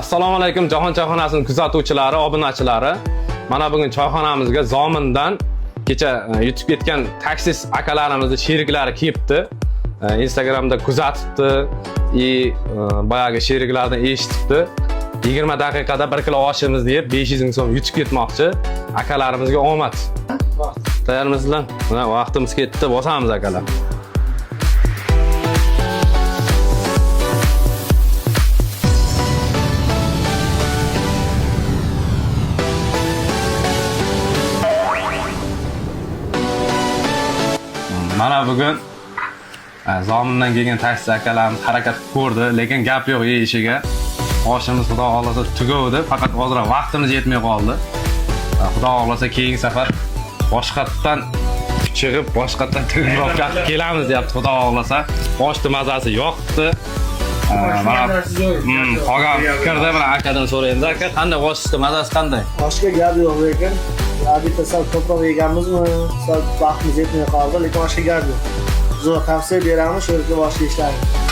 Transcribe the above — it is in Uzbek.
Assalomu alaykum, Jahon choyxonasining kuzatuvchilari, obunachilari. Mana bugun choyxonamizga Zomindan kecha yutib ketgan taksist akalarimizni sheriklari kelibdi. Instagramda kuzatibdi и boyagi sheriklardan eshitibdi. 20 daqiqada 1 kilo oshimizni yeb 500 ming so'm yutib ketmoqchi. Akalarimizga omad. Tayyormisizlar? Mana vaqtimiz ketdi, bosamiz akalar. Mana bugun Zomindan kelgan taksi akalarimiz harakat qilib ko'rdi, lekin gap yo'q yeyishiga. Oshimiz xudo xohlasa tugavdi, faqat ozroq vaqtimiz yetmay qoldi. Xudo xohlasa keyingi safar boshqatdan chiqib, boshqatdan trenirovka qilib kelamiz deyapti, xudo xohlasa. Oshni mazasi yoqdi. Mana qolgan fikrda mana akadan so'raymiz. Aka, qanday oshni mazasi qanday? Oshga gap yo'q, lekin bitta sal ko'proq yeganmizmi, sal vaqtimiz yetmay qoldi, lekin oshga gap yo'q. Zo'r, tavsiya beramiz, shu yerga osh yeyishlarini.